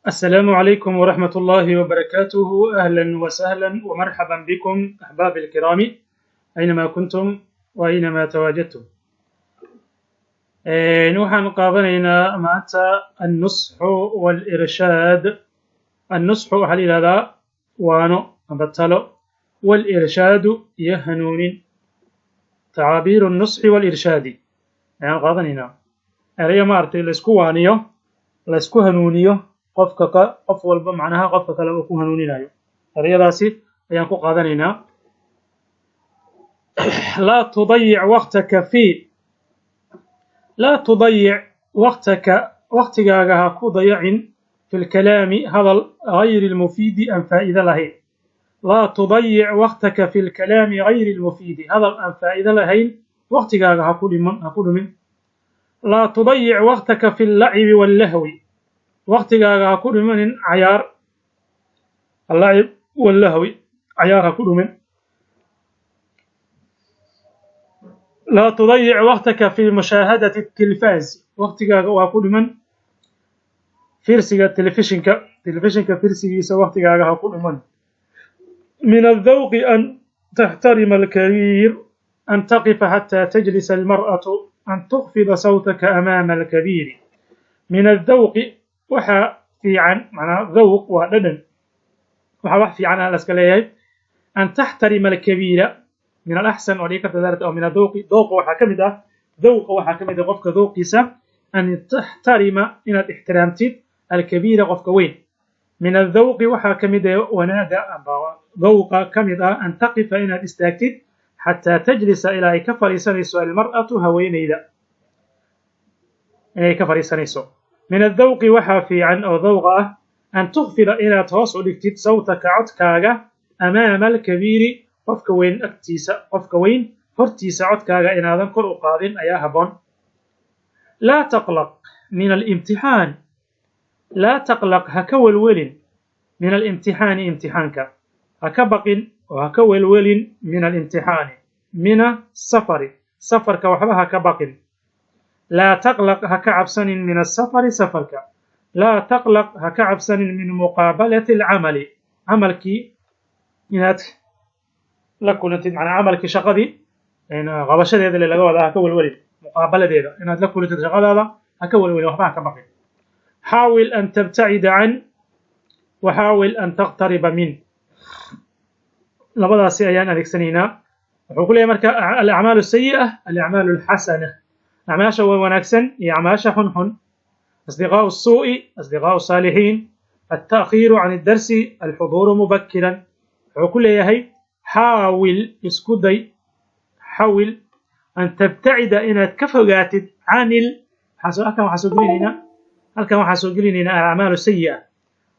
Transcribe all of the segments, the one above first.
السلام عليكم ورحمة الله وبركاته. أهلا وسهلا ومرحبا بكم أحبابي الكرام أينما كنتم وأينما تواجدتم. Waxaan qaadanaynaa maanta النصح والإرشاد. النصح waxaa la yidhahdaa waano amba talo, والإرشاد iyo hanuunin. تعابير النصح والإرشاد ayaan qaadanaynaa, ereyo maaragtay laysku waaniyo, laysku hanuuniyo, qofka ka qof walba macnaha qofka kale uu ku hanuuninayo, ereyadaasi ayaan ku qaadanaynaa. لا تضيع وقتك في، لا تضيع وقتك, waqtigaaga ha ku dayacin, في الكلام hadal, غير المفيد aan faa'iido lahayn. لا تضيع وقتك في الكلام غير المفيد, hadal aan faa'iido lahayn waqtigaaga ha ku dhiman, ha ku dhumin. لا تضيع وقتك في اللعب واللهو, waqtigaaga ha ku dhimanin cayaar. اللعب واللهو, cayaar ha ku dhumin. لا تضيع وقتك في مشاهدة التلفاز, waqtigaaga waa ku dhiman fiirsiga telefishinka, telefishinka fiirsigiisa waqtigaaga ha ku dhiman. من الذوق أن تحترم الكبير، أن تقف حتى تجلس المرأة، أن تخفض صوتك أمام الكبير. من الذوق waxaa fiican, macnaa dhawq waa dhadhan, waxaa wax fiican ah la iska leeyahay, أن تحترم الكبير. من الأحسن oo dhigi karta ذلك أو من الذوق, dhowqa waxaa ka mid ah, dhowqa waxaa ka mid ah qofka dhowqiisa, أن تحترم inaad ixtiraamtid, الكبير qofka weyn. من الذوق waxaa ka mid ah wanaaga amba dhowqa ka mid ah, أن تقف inaad istaagtid, حتى تجلس ilaa ay ka fadhiisanayso, المرأة haweeneyda inay ka fadhiisanayso. من الذوق waxaa fiican oo dhowqa ah, أن تخفض inaad hoos u dhigtid, صوتك codkaaga, أمام الكبير qofka weyn agtiisa, qofka weyn hortiisa codkaaga inaadan kor u qaadin ayaa habboon. لا تقلق من الامتحان، لا تقلق ha ka welwelin, من الامتحان imtixaanka ha ka baqin oo ha ka welwelin, من الامتحان، من السفر safarka waxba ha ka baqin. لا تقلق ha ka cabsanin, من السفر safarka. لا تقلق ha ka cabsanin, من مقابلة العمل camalkii inaad la kulantid, macnaa camalkii shaqadii qabashadeeda le laga wadaa, ha ka welwelin muqaabaladeeda inaad la kulantid shaqadaada, ha ka welwelin, waxba ha ka baqin. حاول أن تبتعد عن وحاول أن تقترب من, labadaasi ayaan adeegsanaynaa. Wuxuu ku leeyahay marka الأعمال السيئة، الأعمال الحسنة, acmaasha wanaagsan iyo acmaasha xunxun, أصدقاء السوء، أصدقاء الصالحين، التأخير عن الدرس، الحضور مبكرا. Wuxuu ku leeyahay حاول isku day, حاول أن تبتعد inaad ka fogaatid, عن ال halkan waxaa soo gelinaynaa, halkan waxaa soo gelinaynaa الأعمال السيئة.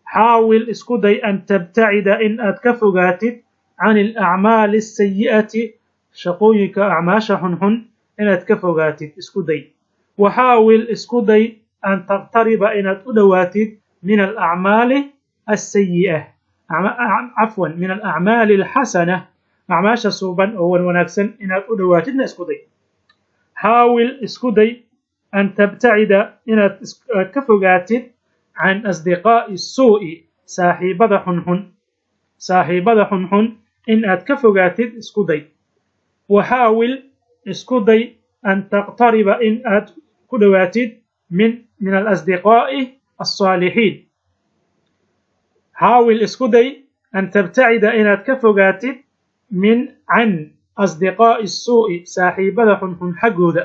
حاول isku day, أن تبتعد in aad ka fogaatid, عن الأعمال السيئة shaqooyinka acmaasha xunxun inaad ka fogaatid isku day, وحاول isku day, أن تقترب inaad u dhowaatid, من الأعمال السيئة، عفوا، من الأعمال الحسنة acmaasha suuban oo wan wanaagsan inaad u dhowaatidna isku day. حاول isku day, أن تبتعد inaad ka fogaatid, عن أصدقاء السوء saaxiibada xunxun, saaxiibada xunxun in aad ka fogaatid isku day, وحاول isku day, أن تقترب in aad ku dhowaatid, من الأصدقاء الصالحين. حاول isku day, أن تبتعد inaad ka fogaatid, من عن أصدقاء السوء saaxiibada xunxun xaggooda,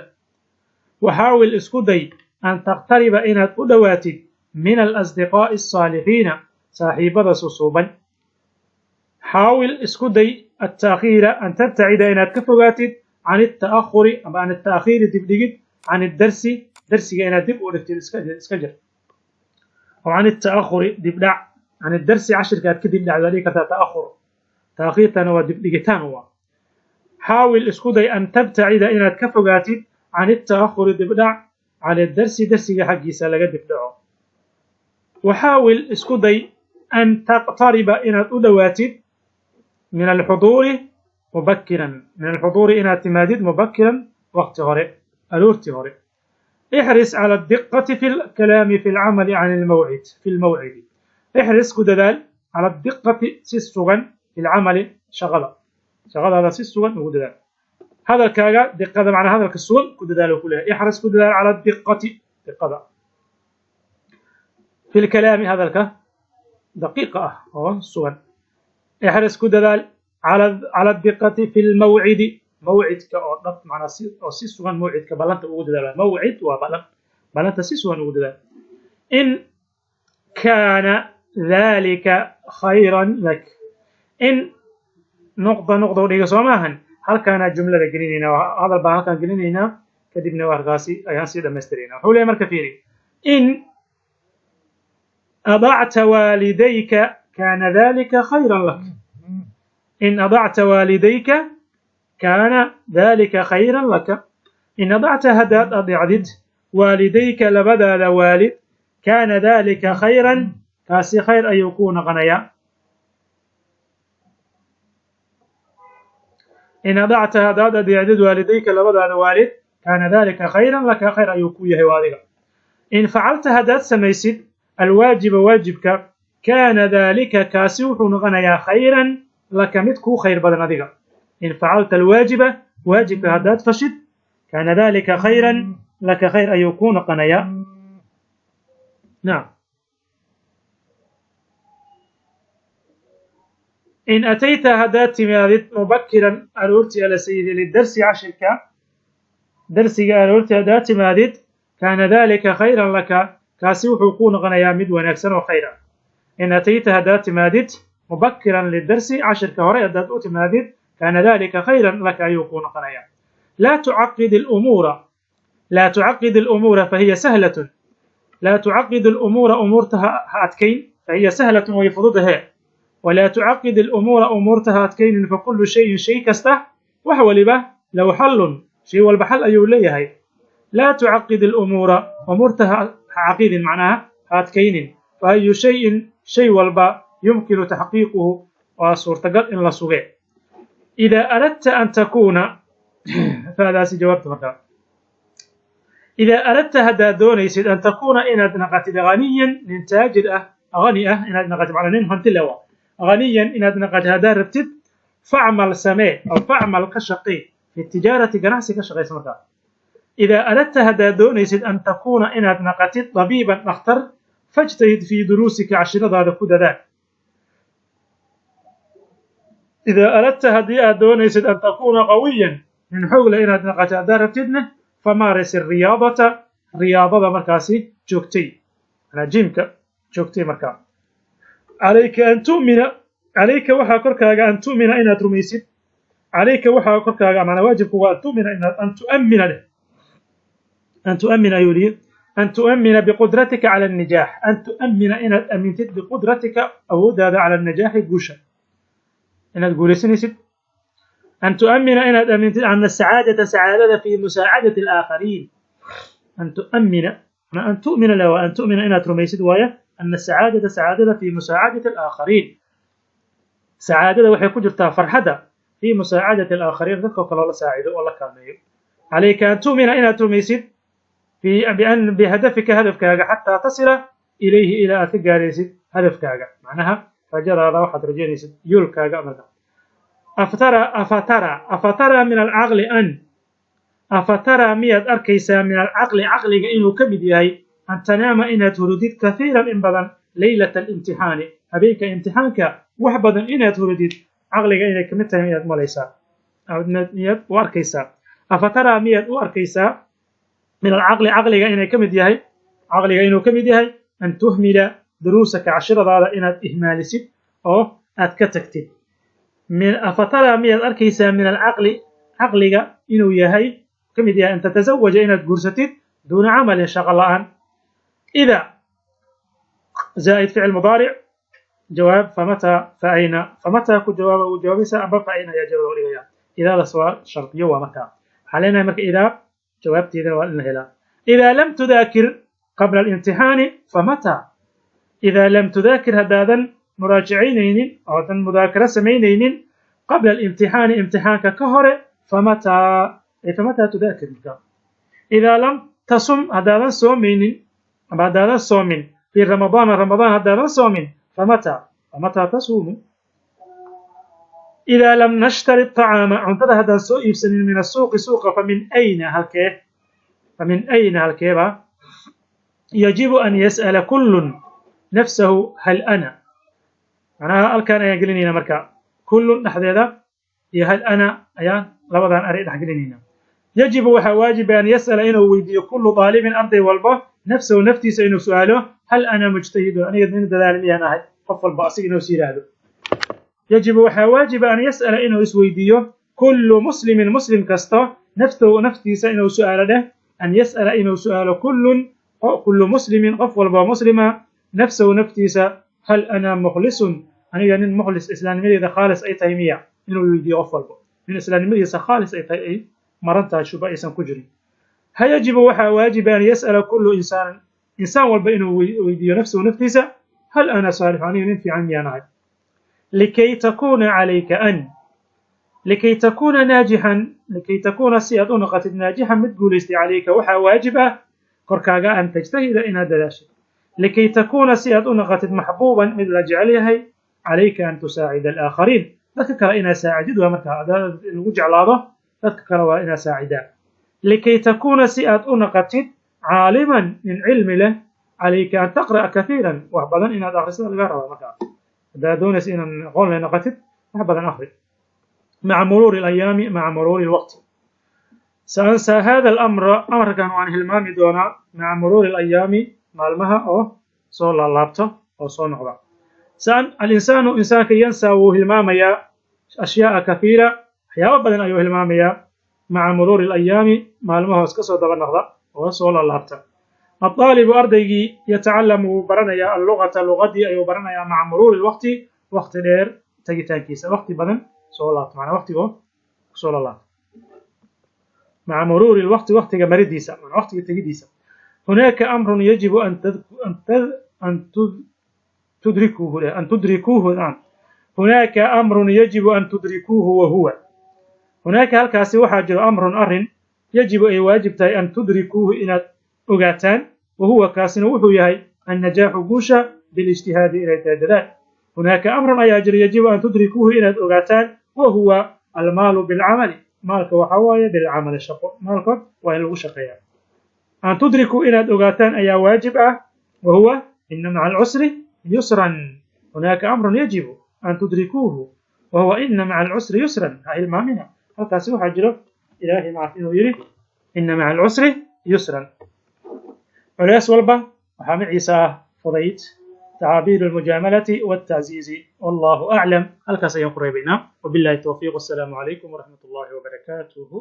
وحاول isku day, أن تقترب inaad u dhowaatid, من الأصدقاء الصالحين saaxiibada susuuban. حاول isku day, التأخير، أن تبتعد inaad ka fogaatid, عن التأخر ama عن التأخير dibdhigid, عن الدرس darsiga inaad dib u dhigtid iska jir, أو عن التأخر dibdhac, عن الدرس cashirka aad ka dib dhacdo waa dhihi kartaa تأخر, taakhiirtana waa dibdhigitaan waa. حاول isku day, أن تبتعد inaad ka fogaatid, عن التأخر dibdhac, عن الدرس darsiga xaggiisa laga dibdhaco, وحاول isku day, أن تقترب inaad u dhowaatid, من الحضور مبكرا، من الحضور inaad timaadid, مبكرا waqti hore, aroortii hore. احرص على الدقة في الكلام في العمل عن الموعد في الموعد. Ixris, ku dadaal, cala diqati, si sugan, fi lcamali, shaqada. Shaqadaada si sugan ugu dadaal. Hadalkaaga diqada, macnaa hadalka sugan ku dadaal ku leeyahay. Ixris, ku dadaal, cala diqati, diqada, fi lkalaami, hadalka daqiiqa ah oo sugan. Ixris, ku dadaal, cala diqati fi lmawcidi, mawcidka oo dhab, macnaa si oo si sugan mawcidka, ballanta ugu dadaal. Mawcid waa ballan, ballanta si sugan ugu dadaal. In kaana dalika khayran lak. In nuqda nuqda u dhiga, soo maahan? Halkaanaa jumlada gelinaynaa, hadal baan halkaan gelinaynaa, kadibna halkaasi ayaan sii dhamaystiraynaa. Wuxuu leeyahay marka, fiiri: in adacta waalidayka kaana dalika khayran lak. In adacta waalidayka kaana dalika khayran laka. In adacta, haddaad adeecdid, waalidayka, labadaada waalid, kaana dalika khayran, kaasi khayr ayuu kuu noqonayaa. In adacta, haddaad adeecdid, waalidayka, labadaada waalid, kaana dalika khayran laka, khayr ayuu ku yahay adiga. In facalta, haddaad samaysid, alwaajiba, waajibka, kaana dalika, kaasi wuxuu noqonayaa, khayran laka, mid kuu khayr badan adiga. In facalta alwaajiba, waajibka haddaad fashid, kaana dalika khayran laka, khayr ayuu kuu noqonayaa. Nacam. In atayta, haddaad timaadid, mubakiran, aroortii, ala sayidi, lidarsi, cashirka, darsiga aroortii haddaad timaadid, kaana dalika khayran laka, kaasi wuxuu kuu noqonayaa mid wanaagsan oo khayr ah. In atayta, haddaad timaadid, mubakiran lidarsi, cashirka hore haddaad u timaadid, kaana dalika khayran laka ayuu kuu noqonayaa. Laa tucaqid alumuura, laa tucaqid alumuura fahiya sahlatun. Laa tucaqid alumuura, umuurta ha adkayn, fahiya sahlatun, way fududahe. Walaa tucaqid alumuura, umuurta ha adkaynin, fakullu shayin, shay kasta, wax waliba, low xallun, shay walba xal ayuu leeyahay. Laa tucaqid alumuura, umuurta ha caqidin, macnaha ha adkaynin. Fa ayu shayin, shay walba, yumkinu taxqiiquhu, waa suurtagal in la suge. Idaa aradta an takuuna, fadaasi jawaabta markaa. Idaa aradta, haddaad doonaysid, an takuuna, inaad naqatid, ghaniyan, nin taajir ah, hani ah inaad naqatid, macnaa nin hanti leh waa, ghaniyan inaad naqatid haddaad rabtid, facmal, samee, aw facmal, ka shaqee, fi tijaarati, ganacsi ka shaqaysa markaa. Idaa aradta, haddaad doonaysid, an takuuna, inaad naqatid, dabiiban, dhakhtar, fajtahid fii duruusika, cashiradaada ku dadaal. Idaa aradta, haddii aad doonaysid, an takuuna qawiyan, nin xoog leh inaad naqatid haddaad rabtidna, famaaris riyaadata, riyaadada markaasi joogtay, manaa jiimka joogtay markaa. Calayka an tu'mina, calayka, waxaa korkaaga, an tu'mina, inaad rumaysid. Calayka, waxaa korkaaga, macnaa waajibku waa, an tu'mina, inaad, an tu'amina leh, an tu'amina ayuu yihi, an tu'amina biqudratika cala annijaax, an tu'amina, inaad amintid, biqudratika, awooddaada, cala annajaaxi, guusha, inaad guulaysanaysid. An tu'amina, inaad amintid, ana sacaadata, sacaadada, fi musaacadati alaakhariin. An tu'amina, an tu'mina la, an tu'mina, inaad rumaysid waaye, ana sacaadata, sacaadada, fi musaacadati alaakhariin, sacaadada waxay ku jirtaa, farxadda, fi musaacadati alaakhariin, dadkoo kale oo la saacido oo la kaalmeeyo. Calayka an tu'mina, inaad rumaysid, bian, bihadafika, hadafkaaga, xataa tasila ilayhi, ilaa aad ka gaaraysid hadafkaaga, macnaha rajadaada, waxaad rajaynaysid, yoolkaaga marka. Afatara, afatara, afatara min alcaqli an, afatara, miyaad arkaysaa, min alcaqli, caqliga inuu ka mid yahay, an tanaama, inaad hurudid, kathiiran, in badan, leylata alimtixaani, habeenka imtixaanka wax badan inaad hurudid, caqliga inay kamid tahay miyaad malaysaa? Miyaad u arkaysaa? Afatara, miyaad u arkaysaa, min alcaqli, caqliga inay ka mid yahay, caqliga inuu ka mid yahay, an tuhmila duruusaka, cashiradaada inaad ihmaalisid oo aad ka tagtid? Afatara, miyaad arkaysaa, min alcaqli, caqliga inuu yahay, ka mid yahay, an tatazawaja, inaad guursatid, duuna camalin, shaqo la'aan? Ida zaa'id ficil mudaaric, jawaab, famata, faayna. Famata ku jawaaba, uu jawaabaysa, amba faayna ayaa jawaab loo dhigaya. Idaadaas waa shardiyo, waa markaa waxaa leenahay marka idaa jawaabteedana waa in la helaa. Idaa lam tudaakir qabla alimtixaani famata. Idaa lam tudaakir, haddaadan muraajacaynaynin oodan mudaakaro samaynaynin, qabla alimtixaani, imtixaanka ka hore, famataa, ay famataa tudaakir marka. Idaa lam tasum, haddaadan soomaynin ama haddaadan soomin, fii ramadaana, ramadaan haddaadan soomin, Famata tasuumu? Idaa lam nashtari aطacaama, cuntada haddaan soo iibsanin, min asuuqi, suuqa, famin ayna, halkee? Famin ayna, halkeeba? Yajibu an yas'ala kullun nafsahu hal ana, macnaha halkan ayaan gelinayna marka kullun dhexdeeda iyo hal ana ayaan labadan arey dhex gelinayna. Yajibu, waxaa waajiba, an yas'ala, inuu weydiiyo, kullu daalibin, arday walba, nafsahu, naftiisa inuu su'aalo: hal ana mujtahidun, aniga nin dadaal miyaan ahay? Qof walba asiga inuu is yidhaahdo. Yajibu, waxaa waajiba, an yas'ala, inuu isweydiiyo, kullu muslimin, muslim kasta, naftahu, naftiisa inuu su'aalo dheh. An yas'ala, inuu su'aalo, kullun, kullu muslimin, qof walba muslima, nafsahu, naftiisa: hal ana mukhlisun, aniga nin mukhlis, islaamnimadeeda khaalis ay tahay miya? Inuu weydiiyo qof walba nin islaamnimadiisa khaalis ay tahay, ay maran tahay, shuba aysan ku jirin. Ha yajibu, waxaa waajiba, an yas'ala kullu insaanin, insaan walba inuu weydiiyo, nafsahu, naftiisa: hal ana saalix, aniga nin fiican miyaan ahay? Likay takuuna calayka an likay takuuna naajixan, likay takuuna, si aad u noqotid, naajixan, mid guulaystay, calayka, waxaa waajib ah korkaaga, an tajtahida, inaad dadaashid. Likay takuuna, si aad u noqotid, maxbuuban, mid la jecel yahay, calayka an tusaacida alaakhariin, dadka kale inaad saacidid waa markaa lagu jeclaado dadka kale waa inaad saacidaa. Likay takuuna, si aad u noqotid, caaliman, nin cilmi leh, calayka an taqra'a kathiiran, wax badan inaad akhrisada laga rabaa. Markaa haddaad doonaysa inaad aqoon leh noqotid, wax badan akhri. Maca muruuri alayaami, maca muruuri alwaqti. Saansaa hada alamra, amarkan waan hilmaami doonaa, maca muruuri alayaami, maalmaha oo soo laalaabto oo soo noqda. Alinsaanu, insaanka, yansaa, wuu hilmaamayaa, ashyaaa kathiira, waxyaabo badan ayuu hilmaamayaa, maca muruuri alayaami, maalmahoos ka soo daba noqda oo soo laalaabta. Aldaalibu, ardaygii, yatacalamu, wuu baranayaa, allugata, lugadii ayuu baranayaa, maca muruuri lwaqti, waqti dheer tagitaankiisa, waqti badan soo laabto, macnaa waqtigoo kusoo laalaabto. Maca muruuri lwaqti, waqtiga maridiisa, macnaa waqtiga tegidiisa. Hunaaka amrun yajibu an tudrikuuhu, an tudrikuuhu. Nacam, hunaaka amrun yajibu an tudrikuuhu wahuwa. Hunaaka, halkaasi waxaa jiro, amrun, arrin, yajibu, ay waajib tahay, an tudrikuuhu, inaad ogaataan, wahuwa, kaasina wuxuu yahay, annajaaxu, guusha, bilijtihaadi, inay tahay dadaal. Hunaaka amrun ayaa jira, yajibu an tudrikuuhu, inaad ogaataan, wahuwa almaalu bilcamali, maalka waxaa waaye, bilcamali, shaqo, maalka waa in lagu shaqeeyaa. An tudrikuu, inaad ogaataan ayaa waajib ah, wahuwa ina maca alcusri yusran. Hunaaka amrun yajibu an tudrikuuhu wahuwa ina maca alcusri yusran. Ha hilmaamina, halkaasi waxaa jiro Ilaahay maarta inuu yidhi: ina maca alcusri yusran, culeys walba waxaa maciisa ah fudayd. Tacaabiir almujaamalati waltacziizi. Wallahu aclam, halkaas ayaan ku reebaynaa. Wabillahi towfiiq, wassalaamu calaykum waraxmat ullahi wabarakaatuhu.